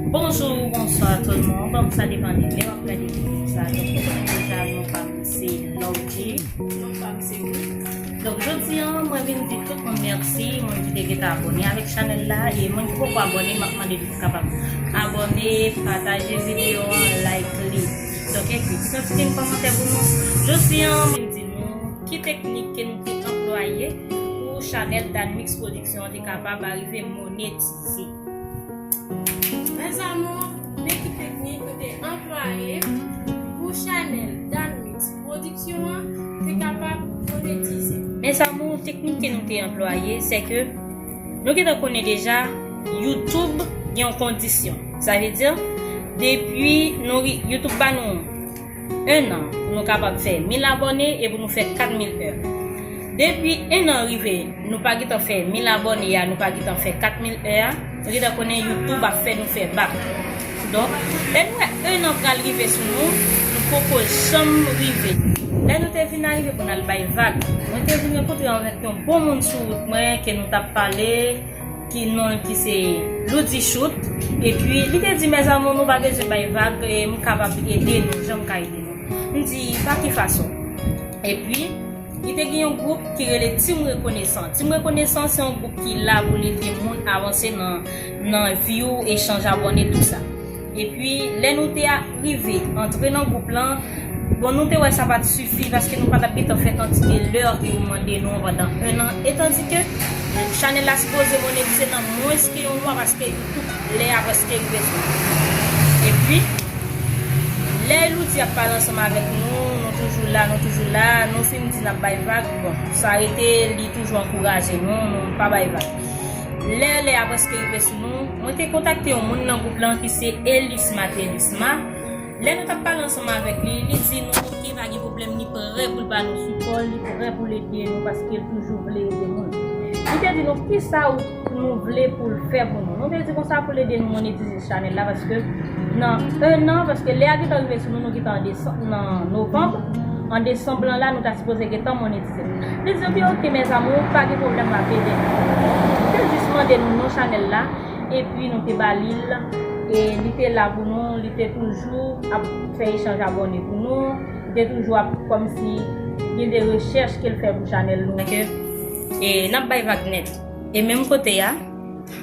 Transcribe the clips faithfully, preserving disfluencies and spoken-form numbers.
Bonjou, bonswa tout moun. Bon, sa depann de lè w ap gade videyo sa. Donk, ou konnen deja non pa m se Lorgie. Non pa m se Ruth. Donk, jodi a, mwen vin di tout moun mèsi, moun ki te gentan abòne avèk chanèl la, e moun ki poko abòne, m ap mande nou kapab abòne, pataje videyo an, like li. Donk, ekri ti kantite kòmantè pou nou. Jodi a, m vin di nou ki teknik ke nou te anplwaye pou chanèl Danmix Production an te kapab arive monetize. Mes amours, men ki teknik nou te anplwaye pou chanèl Danmix Production an te kapab monetize. Mes amours, teknik ke nou te anplwaye, se ke nou gentan konnen deja YouTube gen yon kondisyon. Sa vle di, depi nou ri-, YouTube ba nou en an pou nou kapab fè mil abòne e pou nou fè kat mil è. Depi en an rive, nou pa gentan fè mil abòne a, nou pa gentan fè kat mil è a, nou gentan konnen YouTube ap fè nou fè bak. Donk, lè nou wè en an pral rive sou nou, nou poko janm rive. Lè nou te vin arive pou n al bay vag, mwen te vin rankontre avèk yon bon moun sou wout mwen ke nou t ap pale, ki non l ki se Loudi Chout. Epi, li te di, mes amours, nou pa bezwen bay vag, e m kapab ede nou, jan m ka ede nou. M di, pa ki fason? Epi, li te gen yon gwoup ki rele Team Rekonesan. Team Rekonesan, se yon gwoup ki la pou l ede moun avanse nan, nan vi w, echanj abòne, tou sa. Epi, lè nou te a-, rive antre nan gwoup lan, bon, nou te wè sa pa t sifi paske nou pa t ap gentan fè kantite lè ke yo mande nou an pandan en an. Etandike chanèl la sipoze monetize nan mwens ke yon mwa paske tout lè a prèske rive sou nou. Epi, lè Loudi ap pale ansanm avèk nou, nou toujou la, nou toujou la, nou fin di n ap bay vag, bon, sa rete, li toujou ankouraje nou, nou pa bay vag. Lè lè a prèske rive sou nou, mwen te kontakte yon moun nan gwoup lan ki se Elisma Telisma. Lè nou t ap pale ansanm avèk li, li di nou ke pa gen pwoblèm, li prè pou l ba nou sipò, li prè pou l ede nou paske l toujou vle ede moun. Li te di nou kisa ou, nou vle pou l fè pou nou. Nou te di konsa pou l ede nou monetize chanèl la paske nan en an, paske lè a gentan rive sou nou, nou gentan an desanm, nan novanm, an desanm lan la, nou ta sipoze gentan monetize. Li di, ok, ok, mes amours, pa gen pwoblèm, m ap ede nou. Li te jis mande nou non chanèl la, epi nou te ba li l, e li te la pou nou, li te toujou ap fè echanj abòne pou nou, li te toujou ap kòmsi gen de rechèch ke l fè pou chanèl nou. Ke, e, n ap bay vag nèt. E menm kote a,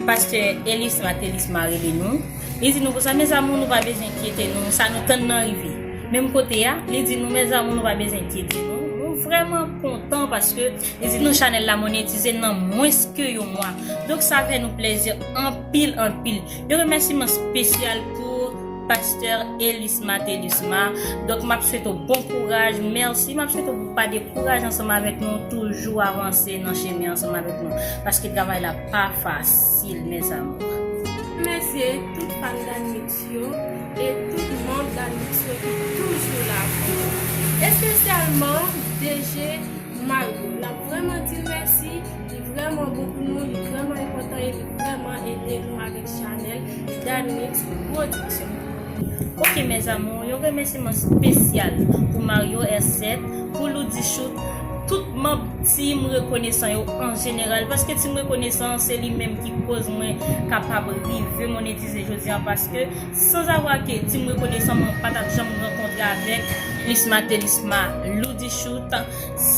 pastè Elisma Telisma rele nou. Li di nou konsa, mes amours, nou pa bezwen enkyete nou, sa nou tann nan rive. Menm kote a, li di nou, mes amours, nou pa bezwen enkyete nou. Nou vrèman kontan paske li di nou chanèl la monetize nan mwens ke yon mwa. Donk sa fè nou plezi anpil, anpil. Yon remèsiman espesyal pou pastè Elisma Telisma. Donk m ap swete w bon kouraj, mèsi. M ap swete w pou pa dekouraje ansanm avèk nou, toujou avanse nan chemen ansanm avèk nou. Paske travay la pa fasil, mes amours. Remèsye tout fan Danmix yo e tout manm Danmix yo ki toujou la pou nou. Espesyalman D J Mario. N ap vrèman di l mèsi. Li vrèman bon pou nou, li vrèman enpòtan e li vrèman ede nou avèk chanèl Danmix Production. Ok, mes amours, yon remèsiman espesyal pou Mario R sèt, pou Loudi Chout, tout manm Team Rekonesan yo an jeneral, paske Team Rekonesan se li menm ki koz mwen kapab rive monetize jodi an, paske sanzavwa ke Team Rekonesan mwen pa t ap janm rankontre avèk Lisma Telisma, Loudi Chout,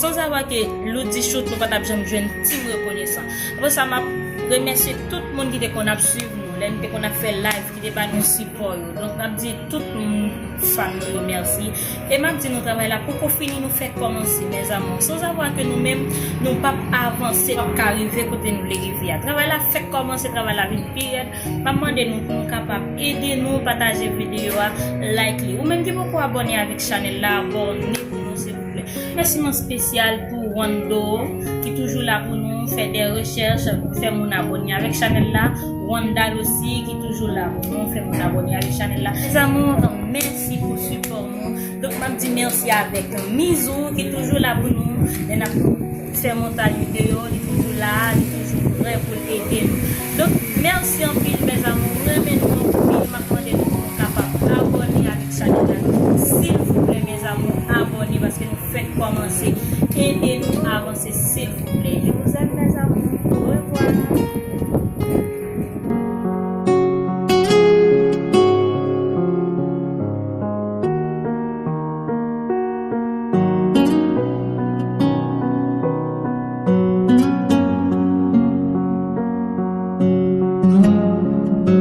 sanzavwa ke Loudi Chout nou pa t ap janm jwenn Team Rekonesan. Apre sa, m ap remèsye tout moun ki te konn ap swiv nou, lè nou te konn ap fè live, ki te ba nou sipò yo. Donk, n ap di tout moun, fan nou yo mèsi. E m ap di nou travay la poko fini, nou fèk kòmanse, mes amours. Sanzavwa ke nou menm, nou p ap avanse, p ap ka rive kote nou vle rive a. Travay la fèk kòmanse, travay la vin pi rèd. M ap mande nou pou nou kapab ede nou, pataje videyo a, like li. Ou menm ki poko abòne avèk chanèl la, abòne pou nou, silvouplè. Remèsiman espesyal pou Wando, ki toujou la pou nou, fè de rechèch, fè moun abòne avèk chanèl la. Wanda osi, ki toujou la pou nou, fè moun abòne avèk chanèl la. Mes amours, mèsi pou sipò nou. Donk, m ap di mèsi avèk Mizou, ki toujou la pou nou. Lè n ap fè montaj videyo, li toujou la, li toujou prè pou l ede nou. Donk, mèsi anpil, mes amours. M renmen nou anpil. M ap mande nou pou nou kapab abòne avèk chanèl la. Silvouplè, mes amours, abòne paske nou fèk kòmanse. Ede nou avanse, silvouplè.